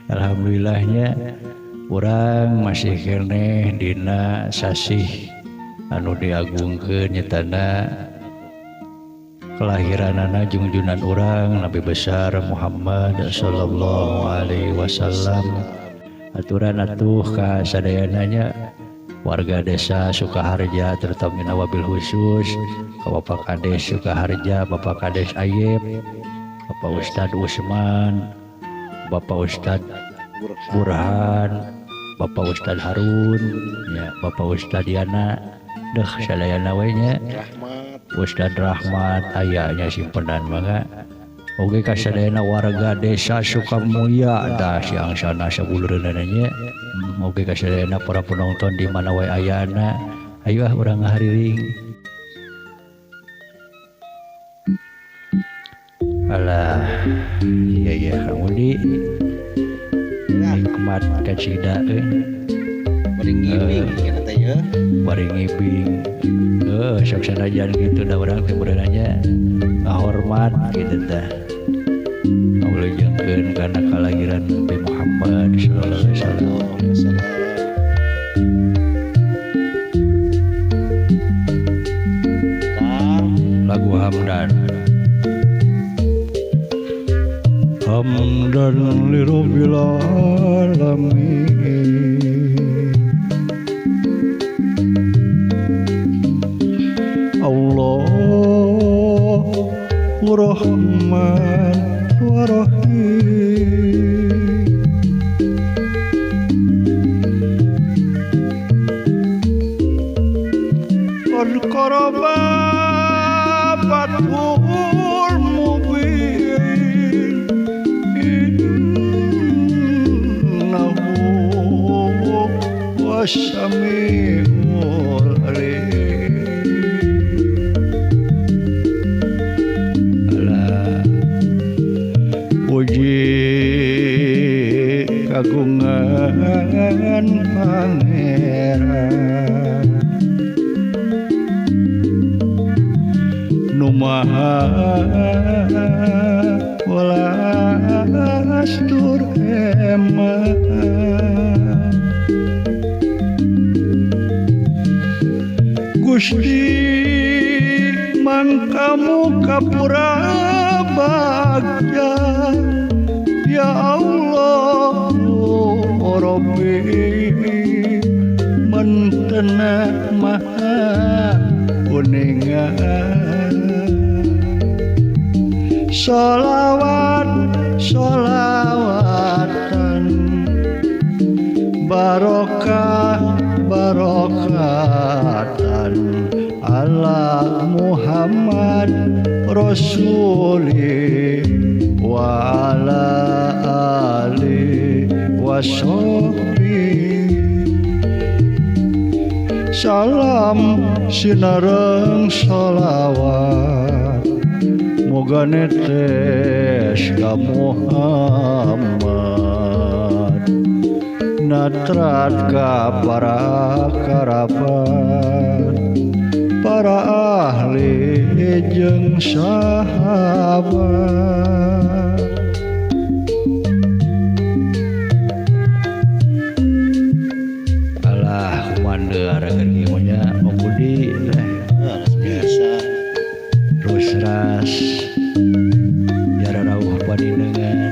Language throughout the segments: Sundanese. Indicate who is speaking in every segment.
Speaker 1: Alhamdulillahnya urang masih keneh dina sasih anu diagungkeun nyatana kelahiranana jungjunan urang Nabi besar Muhammad sallallahu alaihi wasallam. Aturan atuh ka sadayananya warga desa Sukaharja terutama wabil khusus ka Bapak Kades Sukaharja, Bapak Kades Ayep, Bapak Ustad Usman, Bapak Ustad Burhan, Bapak Ustad Harun, ya Bapak Ustad Yana, deh sadayana we nya. Ustad Rahmat ayahnya simpenan mangga. Oge ka sadayana warga desa Sukamulya tah siang sana sabulureunana nya. Oge ka sadayana para penonton di mana wae ayana. Ayo ah urang ngahariring. Alah, iya iya Kang Udi. Nikmat kacida euy.
Speaker 2: Bari ngibing kana teh ye.
Speaker 1: Bari ngibing. Sok sanajan gitu da urang teh beunanya ngahormat gitu tah. Ngawulujengkeun kana kalahiran Nabi Muhammad sallallahu alaihi wasallam. Lagu Hamdan. Hamdan lirabbil alamin. Allah Rahman wa Rahim. Qad qaraba fathul mubin. Innahu was-sami'ul alim. Puji kagungan pangeran nu maha welas tur hemat. Gusti mangkamu kapura bagja ya Allah Rabbi mentena maha kuninga. Sholawat sholawatan barokah barokatan ala Muhammad Rasuli wa ala ali wa sahbi. Salam sinareng sholawat moga netes ka Muhammad natrat ka para karabat para ahli jeung sahabat. Alah kumandeu arageun ieu nya Om Budi teh
Speaker 2: biasa
Speaker 1: terus ras jararauh paninengan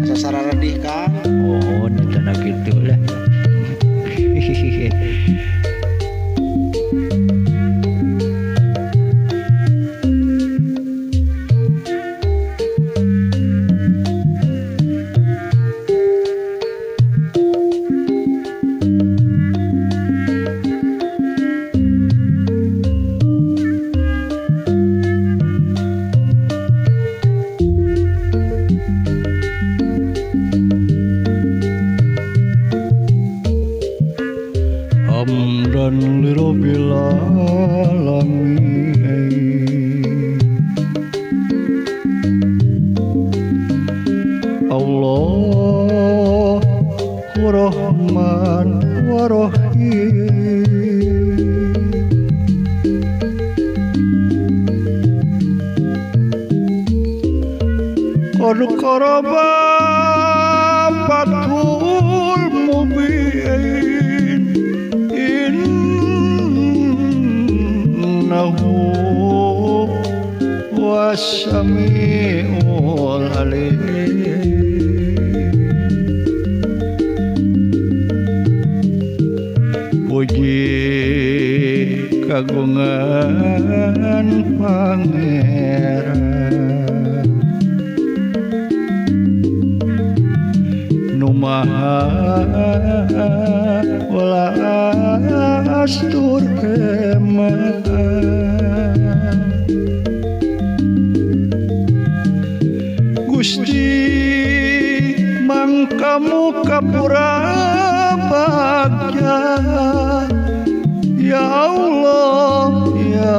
Speaker 2: asa sararedih Kang.
Speaker 1: Oh nyatana kitu lah. Hamdan lirabbil alamin. Allah Rahman wa Rahim. Qad qaraba fathul mubin innahu was-sami'ul alim. Puji kagungan Pangeran nu maha welas tur eman. Gusti mangkamu kapura bagja ya Allah ya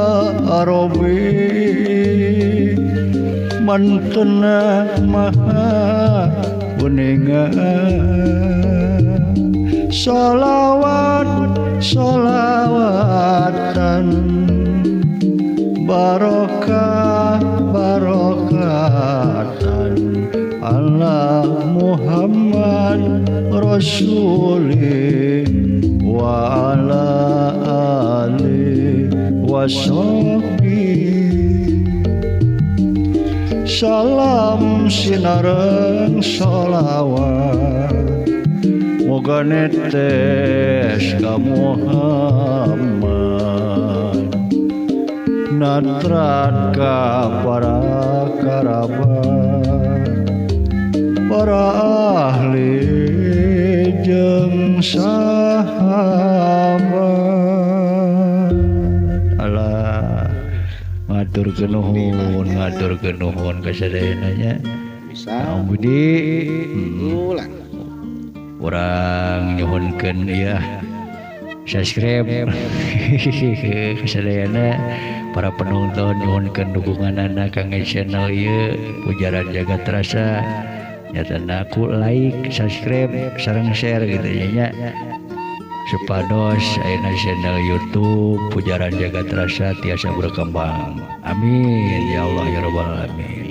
Speaker 1: Rabbi mantena maha uninga. Sholawat sholawatan barokah barokatan ala Muhammad Rasuli wa ala ali wa sahbi. Salam sinareng sholawat moga netes ka Muhammad natrat ka para karabat para ahli jeung sahabat. Alah ngatur kenuhun ka sadayana nya.
Speaker 2: Bisa
Speaker 1: Budi
Speaker 2: ulang
Speaker 1: urang nyuhunkeun ieu subscribe ka sadayana para penonton nyuhunkeun dukunganana kangge channel ieu Pujaran Jagat Rasa. Nyatana aku like, subscribe, sareng share gitu nya supados ayeuna channel YouTube Pujaran Jagat Rasa tiasa berkembang. Amin ya Allah ya rabbal alamin.